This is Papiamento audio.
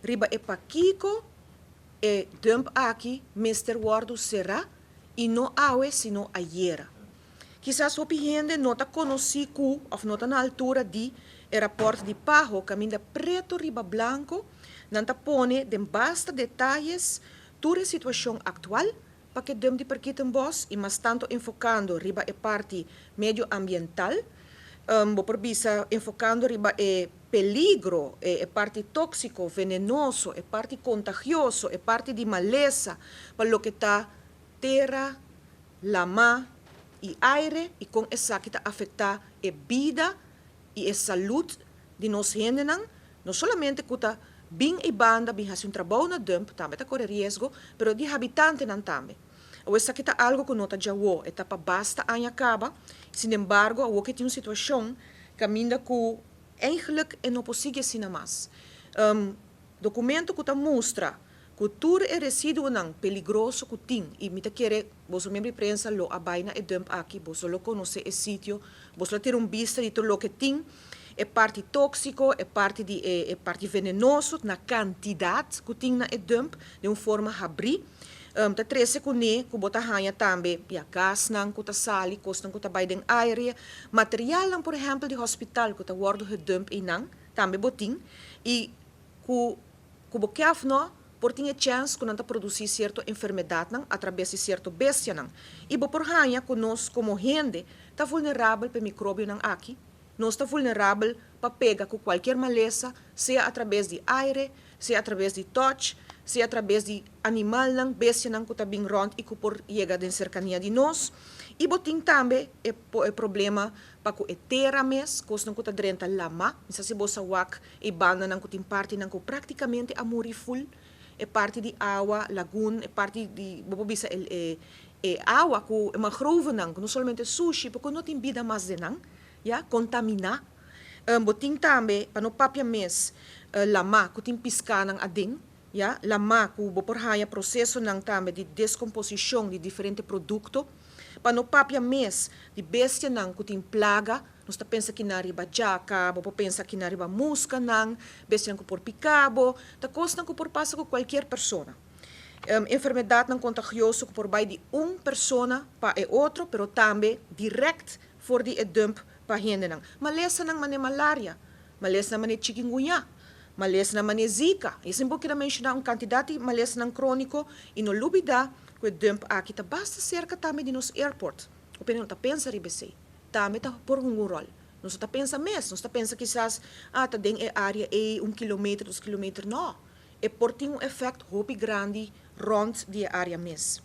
Riba e pakiko e dump aki mester wordo sera y no awe sino ayera. Kisas hopi hende no ta conoci cu of no ta na altura di e rapport di PAHO, caminda preto riba blanco nan ta pone den basta detayes tur e situacion actual pa cu e dump di Parkietenbos y mas tanto enfocando riba e parti medio ambiental, bo por bisa enfocando riba e peligro, e parti toxico, venenoso, e parti contagioso, e parti di malesa pa loke ta tera, lama y aire y con esaki ta afecta e bida y e salud di nos hendenan, no solamente cu ta bin e banda bin haci un trabou na dump, tambe ta core riesgo, pero di habitantenan tambe. Awor, esaki ta algo cu no ta djawo, e ta pa basta aña caba. Sin embargo, awor cu tin un situacion caminda cu eigenlijk e no por sigui asina mas. Documento cu ta mustra cu tur e residuonan peligroso cu tin, y mi ta kere boso miembro di prensa lo a bay na e dump aki, boso lo conoce e sitio, boso lo tin un bista di tur loke tin, e parti toxico, e parti di e parti venenoso na cantidad cu tin na e dump di un forma habri. Ta trece cune cu bo ta haya tambe, ja, gasnan cu ta sali, cosnan cu ta bay den aire, materialnan, por ehempel, di hospital cu ta wordo gedump einan, tambe bo tin, y cu bo kier of no, por tin e chance cu nan ta produci cierto enfermedadnan a traves di cierto bestianan. Y bo por haya cu nos como hende ta vulnerabel pa microbionan aki, nos ta vulnerabel pa pega cu cualkier malesa, sea a traves di aire, sea a traves di touch, sea a traves di animalnan, bestianan cu ta bin rond y cu por yega den cercania di nos. Y bo tin tambe e problema pa cu e tera mes, cosnan cu ta drenta lama, mi sa si bo sa wak e bandanan cu tin partinan cu practicamente a muri full, e parti di awa, lagoon, e parti di, bo por bisa, e awa cu e mangrovenan, cu no solamente sushi, porque no tin bida mas den nan, ja, contamina. Bo tin tambe, pa no papia mes, lama, cu tin piscanan aden, ja, lama cu bo por haya procesonan tambe di descomposicion di diferente producto. Pa no papia mes di bestianan cu tin plaga, nos ta pensa aki na riba djaca, bo por pensa aki na riba muscanan, bestianan cu por pica bo, ta cosnan cu por pasa cu cualkier persona. Enfermedadnan contagioso cu por bay di un persona pa e otro, pero tambe direct for di e dump pa hendenan. Malesanan mane malaria, malesanan mane chikungunya, malesanan mane Zika. Y asina bo kier menciona un cantidad di malesanan cronico y no lubida cu e dump aki ta basta cerca tambe di nos airport. O no ta pensa riba esey. Tambe ta por un rol. Nos ta pensa mes, nos ta pensa kisas, ah, ta den e area e 1 kilometer, 2 kilometer, no. E por tin un efecto hopi grandi rond di e area mes.